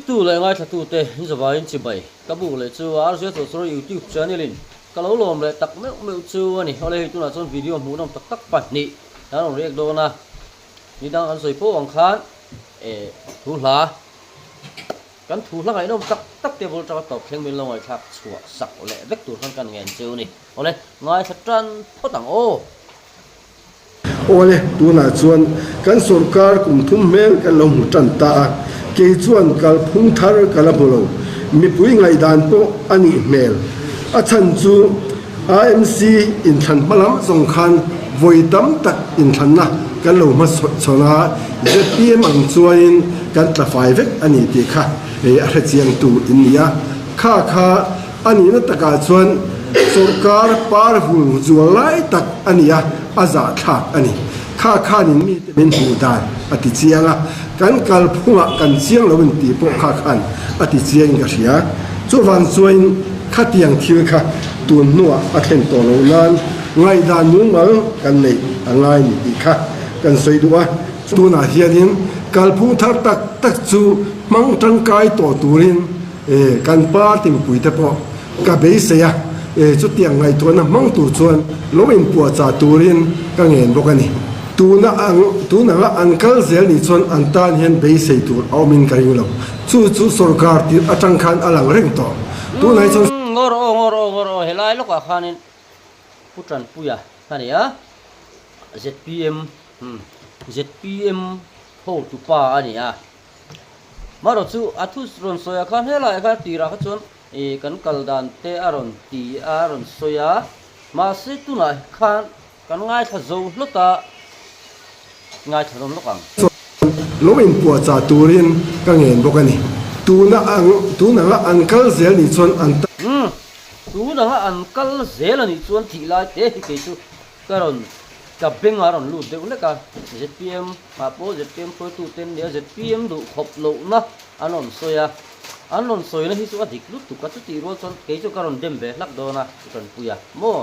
Thirtu leh ngaithlatute zavaiin chibai ka buk leh chu RJ Chawlhsawr YouTube channel in ka lo lawm leh tak meuh meuh chu a ni. Awle hei tunah chuan video hmuhnawm tak tak pahnih kan rawn riak dawn a, nidang kan sawi fo ang khan eh thu hla kan thu hla ngaihnawm tak tak te bul atanga tawp thleng min lo ngaihthlak chhuah sak leh vek tur khan kan ngen cheu a ni. Awle ngaithla tan phawt ang aw. Awle, tunah chuan kan sorkar kum thum hmel kan lo hmu tan ta a, kei chuan kalphung thar ka la hmu lo. Mipui ngaihdan pawh a nih hmel. A chhan chu AMC inthlan hma lam zawng khan vawi tam tak inthlanna kan lo hma chhawn a, zpm ang chuanin kan tla fai vek a ni tih kha a hrechiangtu in ni a. Kha kha A nihna takah chuan sawrkar par vul zual lai tak a ni a, a zahthlak a ni. Kha khanin mite min hmuh dan a ti chiang a, kan kalphungah kan chiang lo in tih pawh kha khan a ti chiangin ka hria. Chuvang chuain khatiang thil kha tun hnuah a thlen tawh loh nan ngaihdan mumal kan neih a ngai ni tih kha kan sawi duh a. Tunah hianin kalphung thar tak tak chu hmang tangkai tawh turin E, kan party mipuite pawh ka beisei a, e, chutiang ngaihtuahna hmang tur chuan lo inpuahchah turin ka ngen bawk a ni. Tuna ang, tun anga an kal zel nih chuan an tan hian beisei tur a awmin ka ring lo. Chu chu sorkar tirh atang khan a lang reng tawh. Tunah hi chuan. Ngawr aw, ngawr aw, ngawr aw, helai lawkah khanin Pu Tanpuia a ni a, zpm, zpm hotupa a ni a. Marawh chu a thu rawn sawi ah khan helaiah khan tirah kha chuan ih kan kal dan te a rawn ti a a rawn sawi a, mahse tunah khan kan ngaithla zo hlawt a, ngaithla rawn lawk ang. Lo inpuahchah turin ka ngen bawk a ni. Tuna ang tun anga an kal zel nih chuan an ta. Umm tun anga an kal zel a nih chuan tih lai te hi kei chu Ka rawn ka beng a rawn lut deuh hlek a, zpm ah pawh zpm hruaitute an nia, zpm duh khawp lohna an rawn sawi a, an rawn sawina hi chu a dik lutuk a, chutih rual chuan kei chu ka rawn dem ve hlak dawn a, ka tanpui a, maw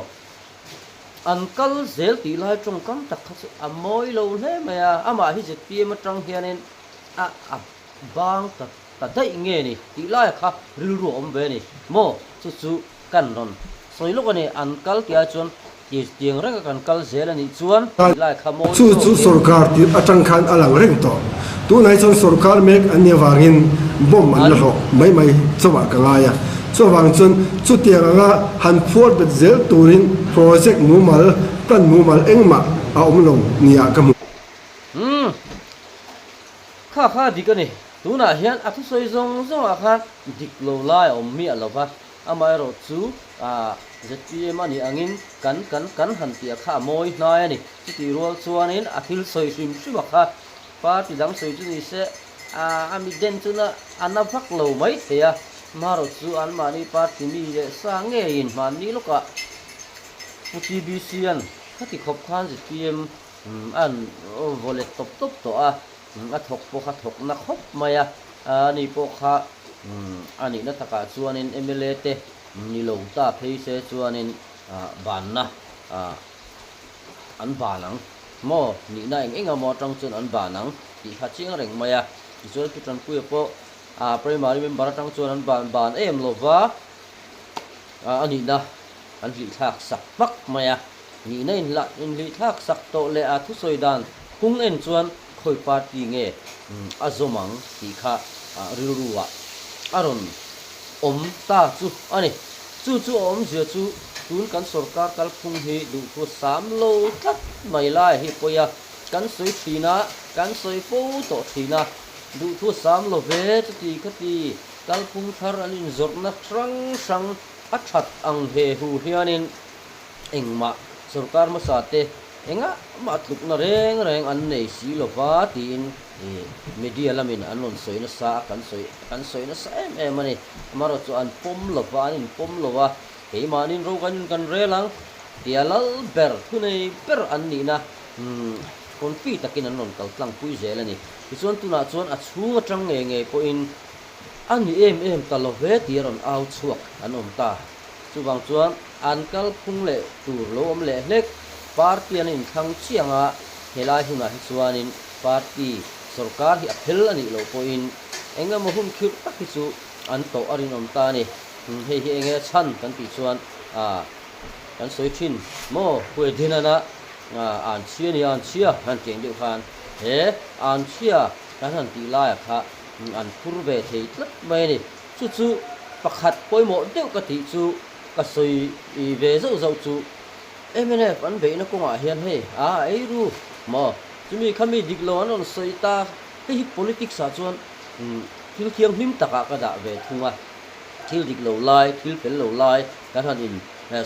an kal zel tih lai tawngkam tak kha chu a mawi lo hle mai a, amah hi zpm atang hianin a a bang ta ta daih nge ni tih laia kha rilru a awm ve a ni, maw chu chu kan rawn sawi lawk a ni, an kal tih ai chuan Tiang renga kan kal zel a nih chuan tilai kha mawi Chu chu zawkin. Sorkar tirh atang khan a lang reng tawh. Tunah hi chuan sorkar mek an nih avangin bomb an la hlawh mai mai chauhah ka ngai a. Chuvang chuan chutiang anga han phuar bet zel turin project mumal, plan mumal engmah a awm lo nia ka hmu. Umm. Kha kha dik a ni. Tunah hian a thusawi zawng zawngah khan dik lo lai a awm miah lo va. Amaherawh chu zpm a nih angin kan kan kan han tih a kha a mawi hnai a ni. Chutih rual chuanin a thil sawi hrim hrim a kha party dang sawi chu ni se a mi den chu na a na vak lo mai thei a. Amaherawh chu anmahni party mi leh sa ngeiin hmanni lawkah Pu TBC an khati khawp khan zpm an vaw let tawp tawp tawh a. A thawk pawh kha thawk na khawp mai a, ani pawh kha a nihna takah chuanin mla te ni lo ta phei se chuanin banna an ban ang maw, nihna eng eng emaw atang chuan an ban ang tih kha chiang reng mai a. Tichuan Pu Tanpuia pawh primary member atang chuan an ban ban em lo va, a nihna an hlihthlak sak hmak mai a. Nihna inhlihthlak sak tawh leh a thusawi dan phung en chuan khawi party nge a zawm ang tih kha rilru ah a rawn awm ta chu a ni. Chu chu a awmzia chu tun kan sorkar kalphung hi duhthu sam lo tlat mai lai hi pawi a, kan sawi thin a, kan sawi fo tawh thin a, duhthu sam lo ve chuti khati kalphung thar an inzawrhna hrang hrang a that ang he hu hianin Engmah sorkar hmasa te engah mah tlukna reng reng an nei si lova tiin media lamin an rawn sawi nasa a, kan sawi kan sawi nasa em em a ni. Amaherawh chu an pawm lova, an inpawm lo a, keimahnin ro kan in kan rel ang tia lal ber, thunei ber an nihna confi takin an rawn kal tlang pui zel a ni. Tichuan tunah chuan a chhung atang ngei ngei pawhin a ni em em ta lo ve tia rawn au chhuak an awm ta. Chuvang chuan an kalphung leh tur lo awm leh hlek party an inthlang chiang a, helai hunah hi chuanin party sorkar hi a phel a nih loh pawhin Eng emaw hun khirh tak hi chu an tawh a rinawm ta a ni. Hei hi enge chhan kan tih chuan kan sawi thin maw? Huai dinana an chhia ni an chhia han tih ang deuh khan he an chhia kan han tih laiah kha an phur ve thei tlat mai a ni. Chu chu pakhat pawimawh deuh ka tih chu ka sawi ve zauh zauh chu mnf an beihna kawngah hian hei a eiru maw? Chumi kha mi dik lo an rawn sawi ta. Hei hi politics ah chuan thil thianghlim takah ka dah ve thung a, thil dik lo lai, thil fel lo lai kan han in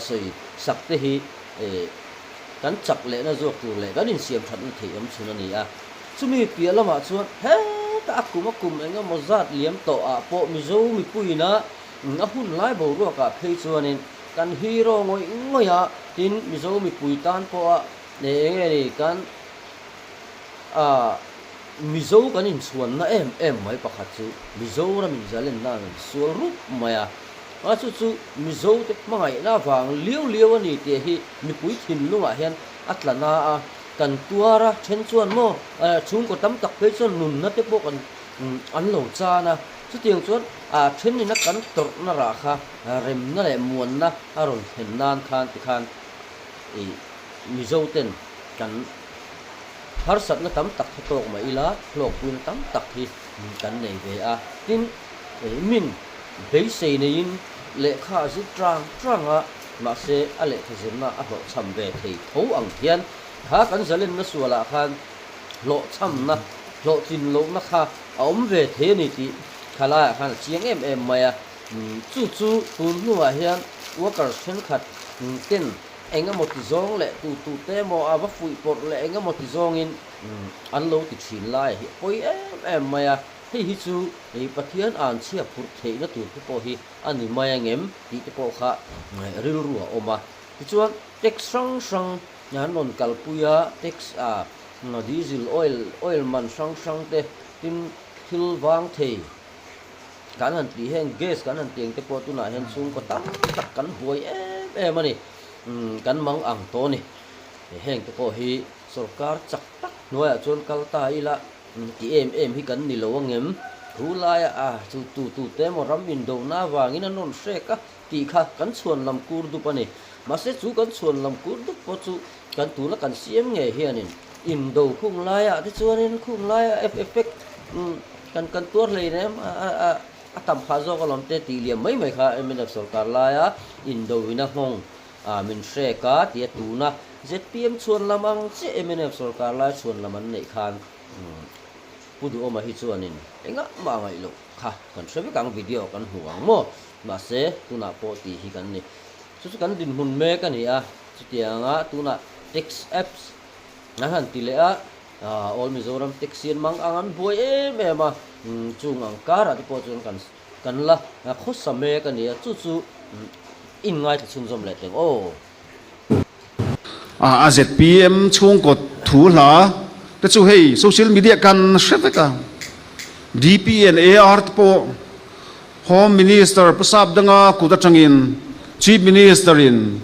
sawi sak te hi kan chak lehna zawk tur leh kan insiam thatna theih awm chhun a ni a. Chumi piah lamah chuan heta a kum a kum eng emaw zat liam tawh ah pawh Mizo mipuiin a a hun lai boruak ah phei chuanin kan hero ngawih ngawih a, tin Mizo mipui tan pawha eng nge ni kan A Mizo kan inchhuanna em em mai pakhat chu Mizoram inzalenna an sual rup mai a, a chu chu Mizo te hmangaihna avang liau liau a ni tih hi mipui thinlungah hian a tla na a, kan tuar a, then chuan maw chhungkaw tam tak phei chuan nunna te pawh kan an lo chan a, chutiang chuan a then ina kan tawrhna rah kha remna leh muanna a rawn thlen nan khan tikhan ih Mizo ten kan harsatna tam tak kha tawk mah ila hlawkpuina tam tak hi kan nei ve a. Tin, min beisei neiin lehkha a zir tang tang a, mahse a lehkha zirna a hlawhchham ve thei tho ang hian kha kan zalenna sualah khan hlawhchhamna, hlawhtlin lohna kha a awm ve thei a ni tih kha laiah khan a chiang em em mai a. Chu chu tun hnuah hian workers thenkhat ten Eng emaw ti zawng leh tu tu te emaw a va fuih pawrh leh eng emaw ti zawngin an lo ti thin lai hi a pawi em em mai a, hei hi chu Pathian an chhia phurh theihna tur te pawh hi a ni mai angem tih te pawh kha rilru a awm a. Tichuan tax hrang hrang an rawn kalpui a, tax a diesel oil oil man hrang hrang te tin thil vang thei Kan han tih heng gas kan han tih ang te pawh tunah hian chhungkaw tam tak kan huai em em a ni. Kan mang ang tawh a ni. Heng te pawh hi sorkar chak tak hnuaiah chuan kal ta ila ti em em hi kan ni lo angem? Thu laia a chu tu tu te emaw ram indohna avangin an rawn hrek a tih kha kan chhuan lam kur dup a ni. Mahse chu kan chhuan lam kur dup pawh chu kan tuna kan siam ngei hianin indo khung laiah te chuanin khung laia effect Kan kan tuar hleinem a a a tam phah zawk alawm te tih liam mai mai kha mnf sorkar laia indoina nghawng a min hrek a tia tuna zpm chhuan lam ang chiah mnf sorkar lai chhuan lam an neih khan Pu Duhawma hi chuanin engah mah ngaih loh kha kan hre vek ang video kan hmu ang maw mahse tunah pawh tih hi kan ni chu chu kan dinhmun mek a ni a chutianga tunah tax apps an han ti leh a. All Mizoram Taxi an mang ang an buai em em a, chung ang karah te pawh chuan kan kan la khawsa mek a ni a, chu chu inngaithla chhunzawm leh teng aw. A zpm chhungkaw thu hla te chu hei social media kan hre vek a, DP and AR te pawh Home Minister Pu Sapdanga kut atangin Chief Minister in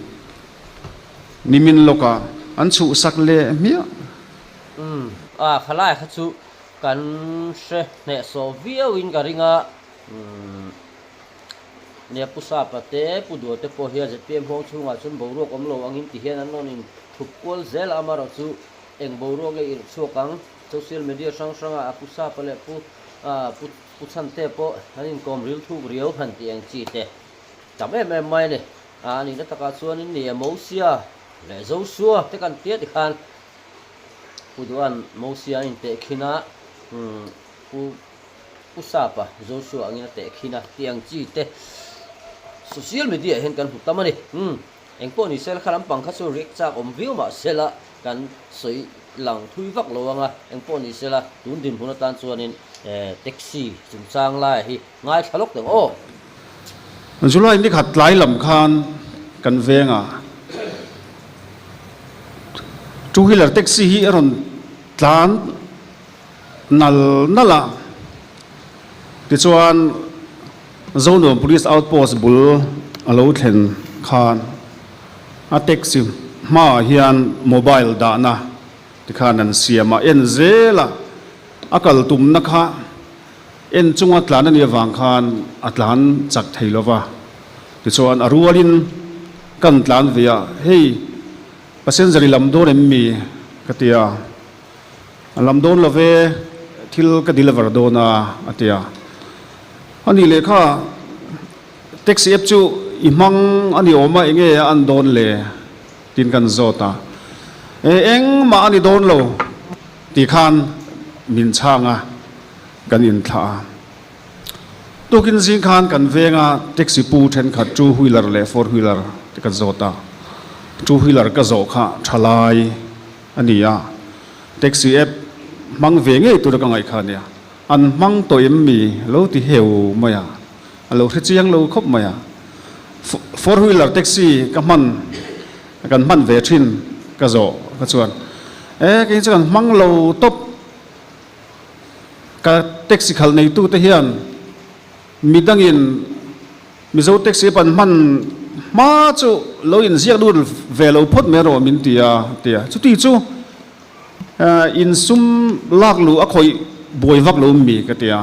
Nimin lawkah an chhuhsak leh hmiah. Umm, a khalai kha chu kan hre hnehsawh viauin ka ring a, umm, nia Pu Sapa te, Pu Dua te pawh hian zpm huang chhungah chuan boruak awm lo angin ti hian an rawn in thup kual zel a, amaherawh chu eng boruak nge irh chhuak ang, social media hrang hrangah a Pu Sapa leh Pu, Pu, Pu Chhante pawh an inkawm ril thuk riau han tih ang chi te tam em em mai a ni. A nihna takah chuanin ni e Mosia leh Joshua te kan tia tikhan Pu Duhan Mosia a intehkhin a, Pu Pu Sapa Joshua angin a tehkhin a tih ang chi te social media ah hian kan hmu tam a ni. Engpawh ni sela kha lampang kha chu react chak awm viau mah sela kan sawi lang thui vak lo ang a, engpawh ni sela tun dinhmun atan chuanin taxi chungchang laiah hi Ngaithla lawk teh aw. July ni khat tlai lam khan kan vengah two wheeler taxi hi a rawn tlan nal nal a, tichuan Zonuam Police Outpost bul a lo thlen khan a taxi hmaah hian mobile dahna tikhan an siam a, en zel a, a kal tumna kha. En chunga tlan a nih avang khan a tlan chak thei lo va, tichuan a rualin kan tlan ve a, hei passenger i lam dawn em mi? ka ti a, a lam dawn lo ve, thil ka deliver dawn a a ti a, a nih leh kha taxi app chu i hmang a ni awm a enge a an dawn le? Tiin kan zawt a, E engmah a ni dawn lo ti khan min chhang a, kan inthlah a. Tukin zing khan kan venga taxi pu thenkhat two wheeler leh four wheeler te ka zawt a, two wheeler ka zawh kha tha lai a ni a, taxi app hmang ve ngei tura ka ngaih kha a nia, an hmang tawh em mi lo ti heu mai a. A lo hre chiang lo khawp mai a. Four wheeler taxi ka hman kan hman ve thin ka zawh ka chuan e kei chu kan hmang lo tawp ka taxi khalh neitu te hian midangin Mizo taxi pan hman hma chu lo inziak lut ve lo phawt mai rawh min ti a ti a chuti chu insum lak luh a khawih buai vak lo mi ka ti a.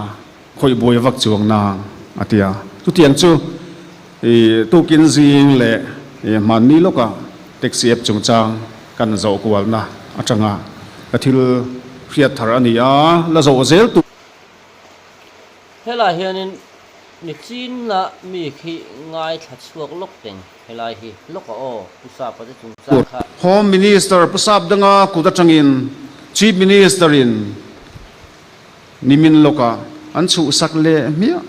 Khawih buai vak chuang nang a ti a. Chutiang chu i tukin zing leh i hmanni lawka taxi app chungchang kan zawh kualna atanga ka thil hriat thar a ni a, la zawh zel tur. Helai hianin nichinna mi khi ngaithla chhuak lawk teng helai hi lawk a aw Pu Sapa te chungchang kha. Home Minister Pu Sapdanga kut atangin Chief Minister in Nimin lawkah an chhuhsak leh hmiah.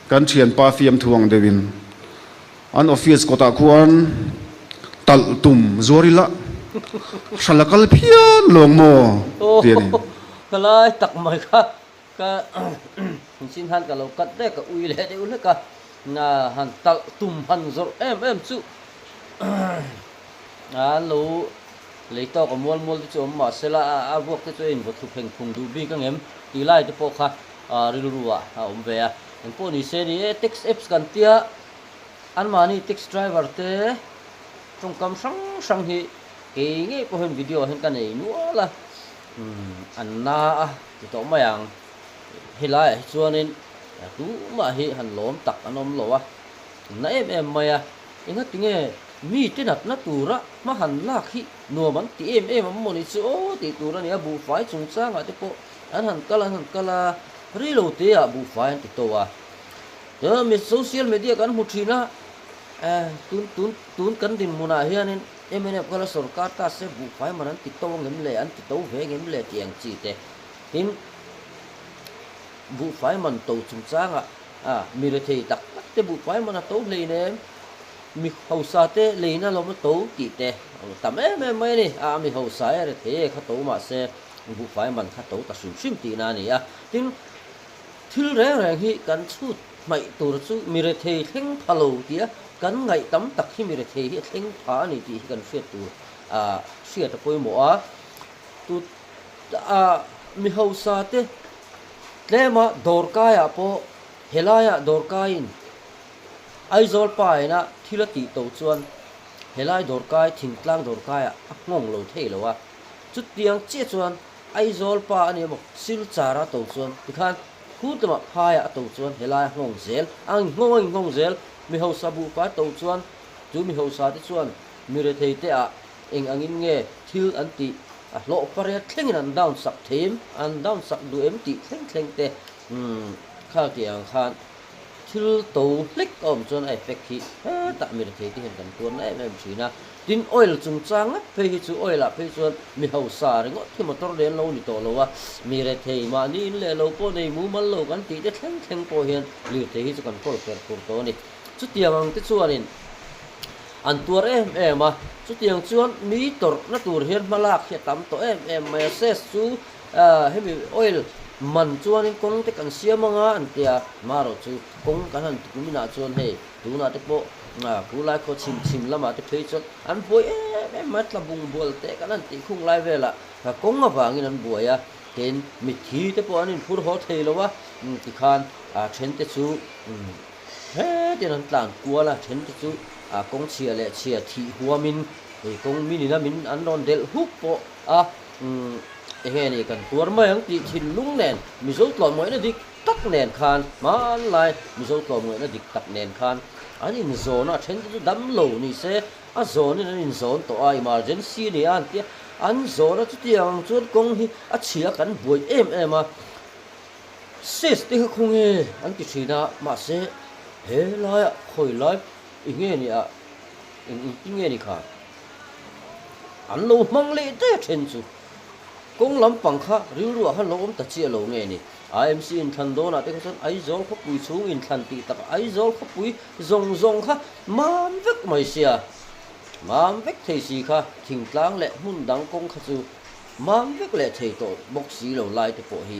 Kan thianpa fiamthu ang deuhin an office kawtah khuan talh tum zuar ila hral a kal phian lawng maw ti a ni. Ka lai tak mai kha ka chin han ka lo cut dek a ui leh deuh hlek a, han talh tum han zawrh em em chu an lo Lei tawk a mual mual te chu awm mah sela a vuak te chu a invaw thlu pheng phung duh bik ang em tih lai te pawh kha rilru ah a awm ve a. Engpawh ni se ni e, tax apps kan tia anmahni tax driver te tawngkam hrang hrang hi kei ngei pawh hian video ah hian ka nei nual a, an na a ti tawh mai ang. Helaiah hi chuanin tumah hi han lawm tak an awm lo a, na em em mai a. Engatinge mite natna tura hma han lak hi nuam an ti em em ang mawni chu aw tih tur a ni a, buhfai chungchangah te pawh an han kal an han kal a, rei lo te ah buhfai an ti to a. Mi social media kan hmu thin a, tun tun tun kan dinhmunah hianin mnf kha la sorkar ta se buhfai man an ti to ang em le, an ti to ve ang em le tih ang chi te. Tin, buhfai man to chungchangah A, mi rethei tak tak te buhfai man a to hlein em? Mi hausa te leina lawm a to tih te tam em em mai a ni. A, mi hausa e rethei e kha to mah se buhfai man kha to ta hrim hrim tihna a ni a. Tin, thil reng reng hi kan chhut hmaih tur chu mi rethei thleng pha lo tia kan ngaih tam tak hi mi rethei hi a thleng pha a ni tih hi kan hriat tur a hriat a pawimawh a. Tu, a, mi hausa te Tlema dawrkaiah pawh helaiah dawrkaiin Aizawl pa ina thil a tih to chuan helai dawrkai thingtlang dawrkaiah a nghawng lo thei lo a, chutiang chiah chuan Aizawl pa a ni emaw Silchar a to chuan tikhan khur lamah phaiah a to chuan helai a nghawng zel a inghawng a inghawng zel mi hausa buhfai to chuan chu mi hausa te chuan mi rethei te ah Eng angin nge thil an tih a hlawh pariat thlengin an down sak thei em, an down sak duh em tih thleng thleng te kha tih ang khan thil to hlek a awm chuan a effect hi hetah mi rethei te hian kan tuar na em em thin a. Tin oil chungchang ngat phei hi chu oil ah phei chuan mi hausa ringawt hi motor lian lo ni tawh lo a, mi rethei mahni in leh lo pawh nei mumal lo kan tih te thleng thleng pawh hian lirthei hi chu kan kawl per pur tawh a ni. Chutiang ang te chuanin an tuar em em a, chutiang chuan mi tawrhna tur hian hma lak hi a tam tawh em em mai a, ses chu hemi oil man chuanin kawng te kan siam anga an ti a, marawh chu kawng kan han ti kuminah chuan hei tunah te pawh Kulai khaw chhim chhim lamah te phei chuan an buai em em mai a, tla bung bual te kan han tih khung lai velah kawng avangin an buai a, tin mitthi te pawh an inphur haw thei lo a, tikhan then te chu. Hetin an tlan kual a, then te chu kawng chhia leh chhia thih huamin kawng min ina min an rawn delh huk pawh a. Enge ni kan tuar mai ang tih thinlung nen Mizo tlawmngaihna dik tak nen khan hmanlai Mizo tlawmngaihna dik tak nen khan an inzawn a, a then te chu dam lo ni se a zawnin an inzawn tawh a, emergency ni a an tia, an zawn a chutiang ang chuan kawng hi a chhia kan buai em em a, sis te kha khawnge an ti thin a, mahse he laiah khawi lai enge ni a eng engtin nge ni kha an lo hmang leh daih a then chu. Kawng lampang kha rilru ah khan lo awm ta chiah lo nge ni? IMC inthlan dawnah te kha chuan Aizawl khawpui chhung inthlan tih takah Aizawl khawpui zawng zawng kha mam vek mai sia. Mam vek thei si kha thingtlang leh hmun dang kawng kha chu mam vek leh thei tawh bawk si lo lai te pawh hi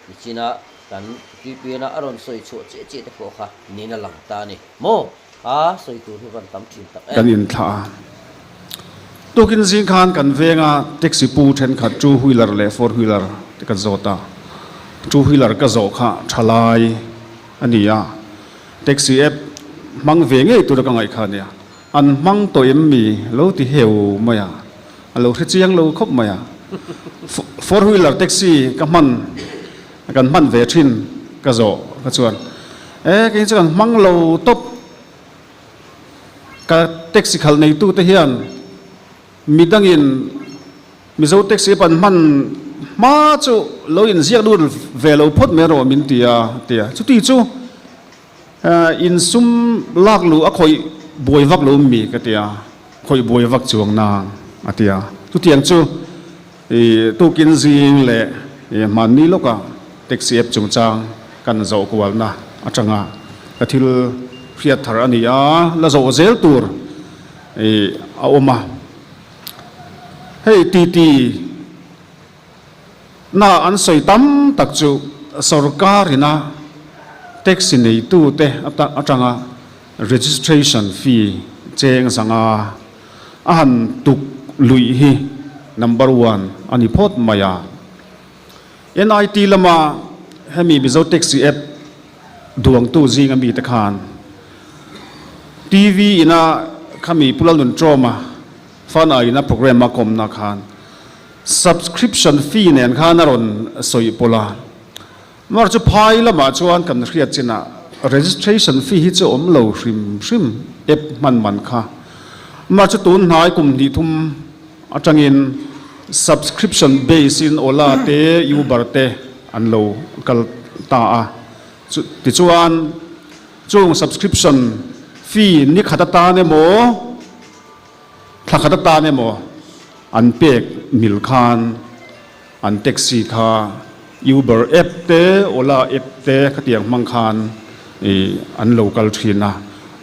nichina kan TPN-a a rawn sawi chhuah chiah chiah te pawh kha nin a lang ta a ni maw? A sawi tur hi van tam thin tak em. Kan inthlah a. Tukin zing khan kan venga taxi pu thenkhat two wheeler leh four wheeler te ka zawt a. Two wheeler ka zawh kha tha lai a ni a. Taxi app hmang ve ngei tura ka ngaih kha a nia. An hmang tawh em mi lo ti heu mai a. A lo hre chiang lo khawp mai a. Four wheeler taxi ka hman kan hman ve thin ka zawh ka chuan e kei chu kan hmang lo tawp ka taxi khalh neitu te hian midangin Mizo taxi pan hman hma chu lo inziak lut ve lo phawt mai rawh min ti a ti a chuti chu Insum lak luh a khawih buai vak lo mi ka ti a, khawih buai vak chuang nang a ti a. Chutiang chu tukin zing leh hmanni lawka taxi app chungchang kan zawh kualna atanga ka thil hriat thar a ni a, la zawh zel tur a awm a. Hei titi. Na an sawi tam tak chu sorkar ina taxi neitute atanga registration fee cheng zanga a han tuk luih hi number one a ni phawt mai a. NIT lama hemi Mizo Taxi App duangtu zinga mite khan TV ina khami Pu Lalnunṭawma Fana ina programme a kawmna khan Subscription fee nen khan a rawn sawi pawlh a, mar chu phai lamah chuan kan hriat chinah registration fee hi chu awm lo hrim hrim app hman man kha. Mar chu tun hnai kum hnih thum atangin subscription base in Ola te Uber te an lo kal ta a, tichuan chung subscription fee ni khat atan emaw, Thla khat atan emaw an pek mil khan an taxi kha Uber app te Ola app te khatiang hmang khan an lo kal thin a.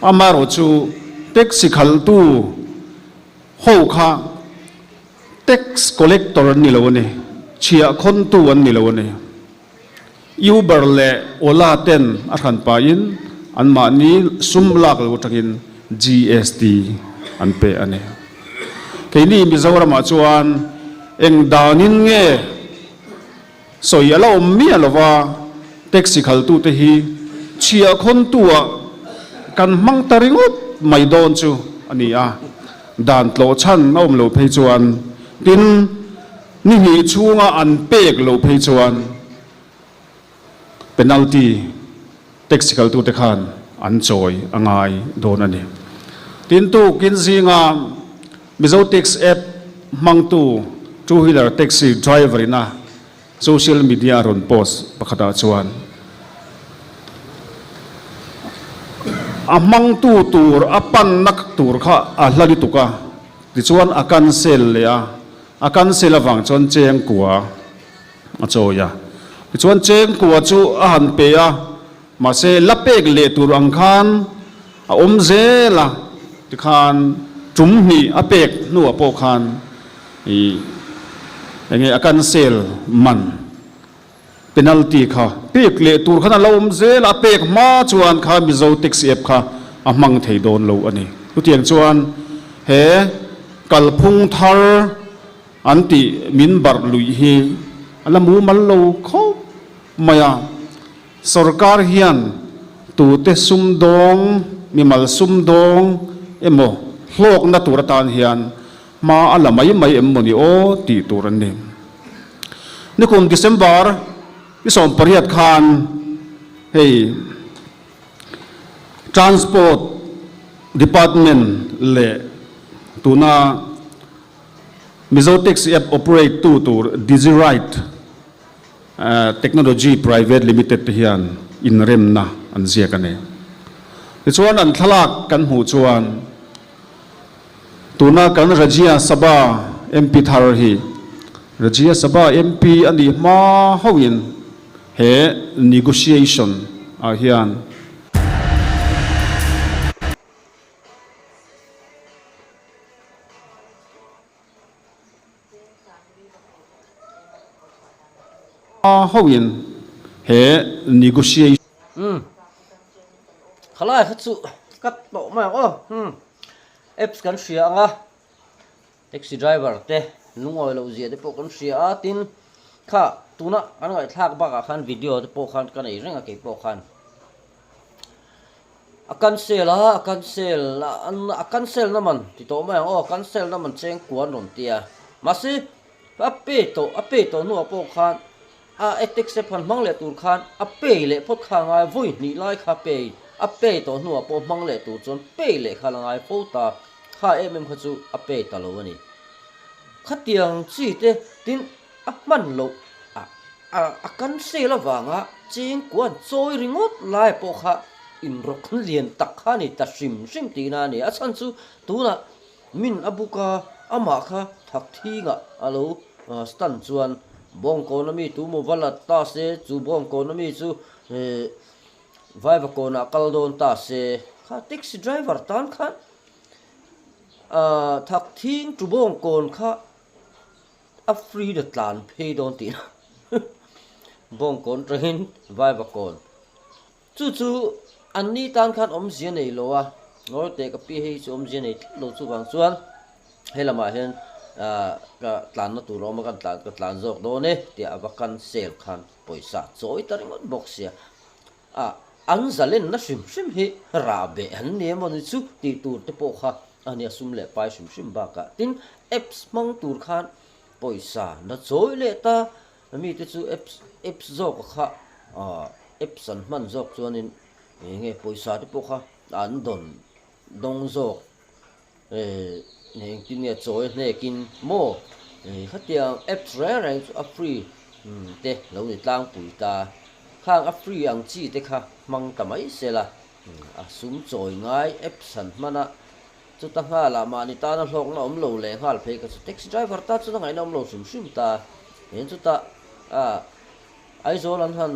Amaherawhchu taxi khaltu ho kha tax collector an ni lo a ni, chhiahkhawntu an ni lo a ni. Uber leh Ola ten a hran pahin anmahni sum lak lo atangin GST an pe a ni. Keini Mizoramah chuan eng danin nge sawi a la awm miah lova taxi khaltute hi chhiahkhawntu-ah kan hmang ta ringawt mai dawn chu a ni a, dan tlawh chhan a awm lo phei chuan tin, Ni hnih chhunga an pek loh phei chuan penalty taxi kaltute khan an chawi a ngai dawn a ni. Tin tukin zinga Mizo Tax app hmangtu two wheeler taxi driver ina social media a rawn post pakhatah chuan a hmangtu tur a panna tur kha a hla lutuk a, tichuan a cancel leh a. A cancel avang chuan chengkua a chawi a, tichuan chengkua chu a han pe a, mahse la pek leh tur ang khan a awm zel a, tikhan tum hnih a pek hnuah pawh khan ih enge a cancel man. Penalty kha pek leh tur khan a lo awm zel a, a pek hma chuan kha Mizo Taxi App kha a hmang thei dawn lo a ni. Chutiang chuan he kalphung thar an tih min barh luih hi a la mumal lo khawp mai a, sorkar hian tute sumdawng, mimal sumdawng emaw hlawkna tur atan hian hma a la mai mai em maw ni aw tih tur an ni. Nikum December ni 18 khan hei Transport Department leh tuna Mizo Taxi App operate tu tur Digiride Technology Private Limited te hian inremna an ziak a ni. Tichuan an thlalak kan hmuh chuan tuna kan Rajya Sabha MP thar hi Rajya Sabha MP a nih hma hauhin he negotiation ah hian Hoin he negotiation. Umm. Khalai kha chu cut tawh mai ang aw. Umm. Apps kan hria ang a, taxi driver te lungawi loh zia te pawh kan hria a, tin kha tuna kan ngaihthlak bakah khan video te pawh khan ka nei reng a kei pawh khan. A cancel a, a cancel a cancel na man ti tawh mai ang aw, a cancel na man cheng kuan rawn ti a. Mahse, a pe tawh, a pe tawh hnuah pawh khan a e tax app han hmang leh tur khan a pay leh phawt kha a ngai, vawi hnih lai kha pay, a pay tawh hnuah pawh hmang leh tur chuan pay leh kha la ngai fo ta, kha em em kha chu a pay ta lo a ni. Khatiang chi te tin a hman loh a. A cancel avanga chengkua an chawi ringawt lai pawh kha inrawk lian tak kha a ni ta hrim hrim tihna a ni. A chhan chu tunah min a buk a, amah kha thak thingah a lo stand chuan Bawngkawn ami tu maw va la ta se, chu Bawngkawn ami chu Vaivakawnah kal dawn ta se, kha taxi driver tan khan thak thing tu Bawngkawn kha A free na tlan phei dawn tih na Bawngkawn tangin Vaivakawn chu chu an ni tan khan awmzia nei lo a, ngawi teh ka pi hei chu awmzia nei tlat lo chuvang chuan he lamah hian ah ka tlanna tur a awm a ka tlan ka tlan zawk dawn e tia a va cancel khan pawisa chawi ta ringawt bawk sia a an zalenna hrim hrim hi rah beh an ni emaw ni chu tih tur te pawh kha a nia sum leh pai hrim hrim bakah tin apps hmang tur khan pawisa na chawi leh ta mite chu apps apps zawk a kha ah apps an hman zawk chuanin eng nge pawisa te pawh kha an dawn dawng zawk. Eh engtin nge chawi hnekin maw eh khatiang apps reng reng chu a free te lo ni tlangpui ta khang a free ang chi te kha hmang ta mai sela a sum chawi ngai apps han hman a chuta nghalah mahni tana hlawkna awm lo leh nghal phei kha chu taxi driver ta chuan a ngaihna awm lo hrim hrim ta eng chutah ah Aizawl an han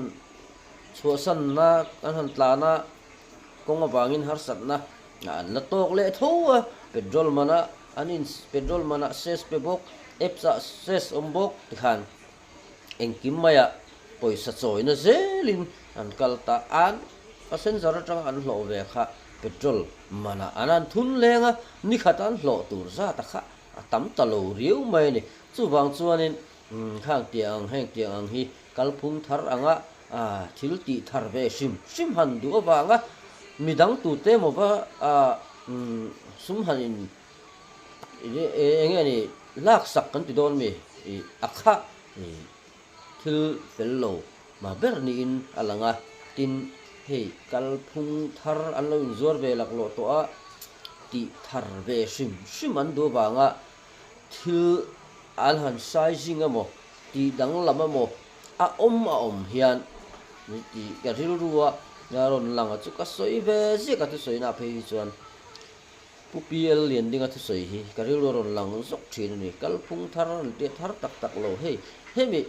chhuahsanna an han tlan a kawng avangin harsatna An la tawk leh tho a, petrol manah an in petrol manah cess pe bawk, apps ah cess awm bawk tikhan engkim maiah pawisa chawina zelin an kal ta an passenger atanga an hlawh ve kha petrol manah an an thun leng a, nikhat an hlawh tur zat a kha a tam ta lo riau mai a ni. Chuvang chuanin Khang tiang ang heng tiang ang hi kalphung thar anga thil tih thar ve hrim hrim han duh avanga midang tute emaw va sum han in eng nge ni laksak kan ti dawn mi a kha thil fel lo mah ber niin a lang a, tin hei kalphung thar an lo inzuar ve laklawh tawh a tih thar ve hrim hrim an duh avanga Thil an han sizing emaw, tih danglam emaw a awm a awm hian tih ka rilru a rawn lang a chu ka sawi ve ziak a thusawina phei hi chuan Pu PL Liandinga thusawi hi ka rilru a rawn lang zawk thin a ni. Kalphung thar an tia thar tak tak lo hei hemi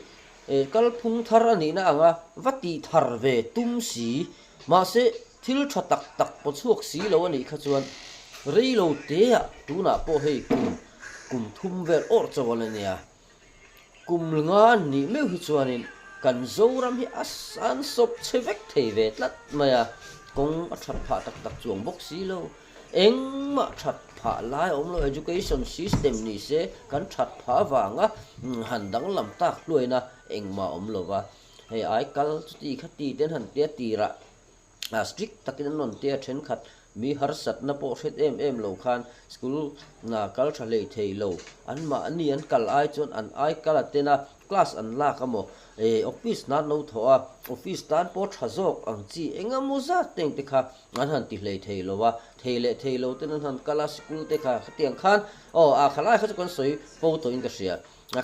kalphung thar a nihna anga va tih thar ve tum si mahse Thil tha tak tak paw chhuak si lo a nih kha chuan rei lo teah tunah pawh hei kum kum thum vel awrh chauh a la nia. Kum nga an nih meuh hi chuanin kan Zoram hi a san sawp chhe vek thei ve tlat mai a, kawng a that phah tak tak chuang bawk si lo. Engmah that phah lai a awm lo, education system ni se kan that phah avanga han danglam tak hluaina engmah a awm lo va, hei ai kal chuti khati ten han tia tirah. Strict takin an rawn tia thenkhat mi harsatna pawh hret em em lo khan school kal tha hlei thei lo. Anmahni an kal ai chuan an ai kal a ten a, class an lak a maw? Office nan lo thawh a, office tan pawh tha zawk ang chi engemaw zat teng te kha an han ti hlei thei lo a, thei leh thei lo ten an han kal a sikul te kha khatiang khan aw a khalai kha chu kan sawi fo tawhin ka hria.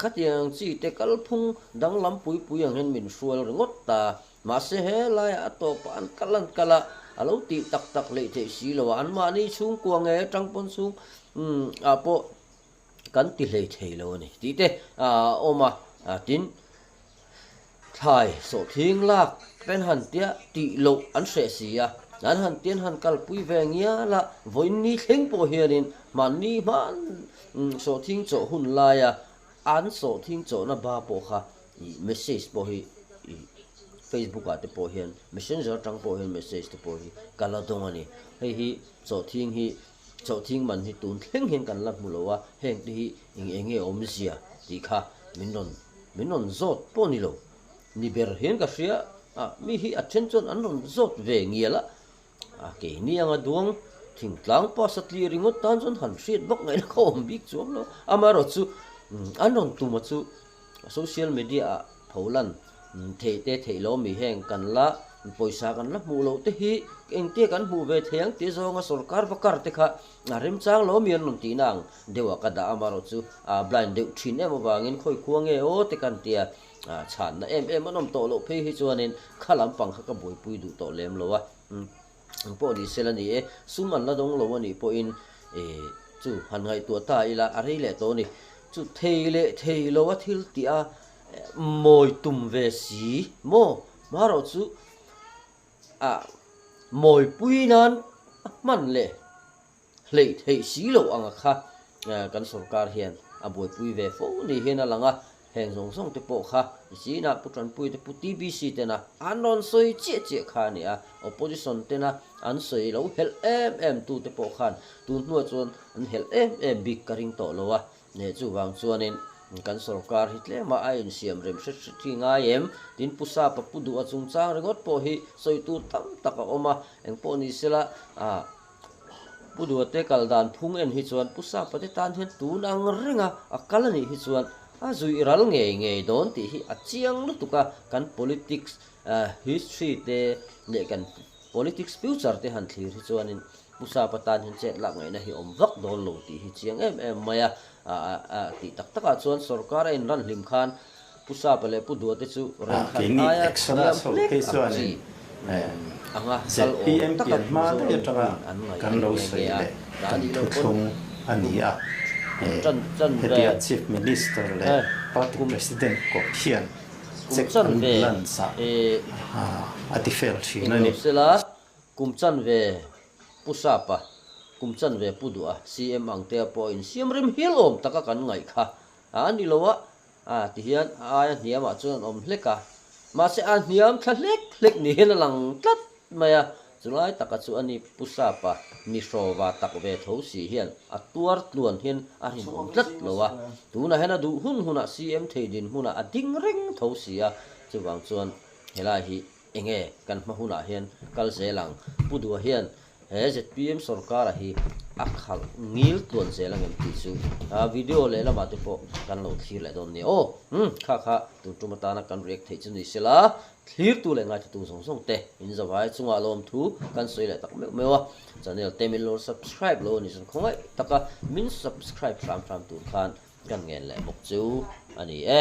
Khatiang ang chi te kalphung danglam pui pui ang hian min hrual ringawt ta. Mahse he laiah a tawpah an kal an kal a, a lo tih tak tak hleih theih si lo a, anmahni chhungkua nge tangpawn chhung ah pawh kan ti hlei thei lo a ni tih te a awm a, tin thlai sawhthing lak ten han tia tih loh an hreh si a, an han tian han kalpui ve ngial a, vawiin thleng pawh hianin hmanni hman sawhthing chawh hun laia an sawhthing chawhna ba pawh kha ih message pawh hi ih Facebook ah te pawh hian messenger atang pawh hian message te pawh hi ka la dawng a ni, hei hi sawhthing hi Chawhthing man hi tun thleng hian kan la hmu lo a, heng te hi eng eng nge awmzia tih kha min rawn min rawn zawt pawh ni lo. Ni ber hian ka hria a, mi hi a then chuan an rawn zawt ve ngial a, a keini anga duang thingtlang pa satliah ringawt tan chuan han hriat vak ngaihna kha awm bik chuang lo. Amaherawhchu an rawn tum a chu Social media ah pholan theih te theih lo mi heng kan la pawisa kan la hmuh loh te hi engtia kan hmuh ve thei ang tih zawnga sorkar va kar te kha a remchang lo mi an rawn tihna ang deuh ah ka dah a amaherawh chu a blind deuh thin em avangin khawi khua nge aw te kan tia chhanna em em an awm tawh loh phei hi chuanin kha lampang kha ka buaipui duh tawh lem lo a. Ang pawh ni sela ni e, sum an la dawng lo a nih pawhin e chu han ngaihtuah ta ila a rei leh tawh a ni. Chu thei leh thei lo a thil tih a mawi tum ve si maw? Marawh chu a mawipui nan a hman leh. Hleih theih si loh anga kha kan sorkar hian a buaipui ve fo ni hian a lang a, heng zawng zawng te pawh kha China Pu Tanpui te Pu TBC tena an rawn sawi chiah chiah kha a ni a, opposition tena an sawi lo helh em em tu te pawh khan tun hnuah chuan an helh em em bik ka ring tawh lo a, chuvang chuanin kan sorkar hi tlemah a insiam rem hret hret hi ngai em? Tin Pu Sapa Pu Duha chungchang ringawt pawh hi sawi tur tam tak a awm a, engpawh ni sela Pu Duate kal dan phung en hi chuan Pu Sapa te tan hian tun ang renga a kal a nih hi chuan a zui ral ngei ngei dawn tih hi a chiang lutuk a, kan politics history te leh kan politics future te han thlir hi chuanin Pu Sapa tan hian chet lak ngaihna hi awm vak dawn lo tih hi chiang em em mai a, tih tak takah chuan sorkar a inran hlim khan Pu Sapa leh Pu Duate chu rengkhat Keini aia Exodus hniam ho hlek phei ang chuanin chi anga kal awm ZPM taka pian hma Mizoram daih atanga mipuiin an ngaih kan a ni lo nghe sawi nghe a, leh dah kan nih loh pawn thuthlung a ni a. kum chan chan ve Hetia Chief Minister leh eh Party kum President kawp hian kum check chan and ve balance ah eh a ti fel thin a eng ni. lo sela kum chan ve Pu Sapa kum chan ve Pu Duha CM ang te pawh insiam rem hial awm taka kan ngaih kha a ni lo a. A ti hian a aia hniamah chuan an awm hlek a, mahse a hniam thla hlek hlek ni hian a lang tlat mai a, chulai taka chu ani Pu Sapa mi hrawva tak ve tho si hian a tuar tluan hian a rinawm tlat lo a, tunah hian a duh hun hunah CM thei dinhmunah a ding reng tho si a, chuvang chuan helai hi enge kan hma hunah hian kal zel ang, Pu Dua hian He zpm sorkara hi a khalh ngil tluan zel ang em tih chu video lehlamah te pawh kan lo thlir leh dawn nia aw. Umm kha kha tun tum atana kan react theih chu ni sela, thlirtu leh ngaithatu zawng zawng te in zavai chungah lawmthu kan sawi leh tak meuh meuh a. Channel te min lo subscribe lo a nih chuan khawngaih taka min subscribe hram hram tur khan kan ngen leh bawk chu a ni e.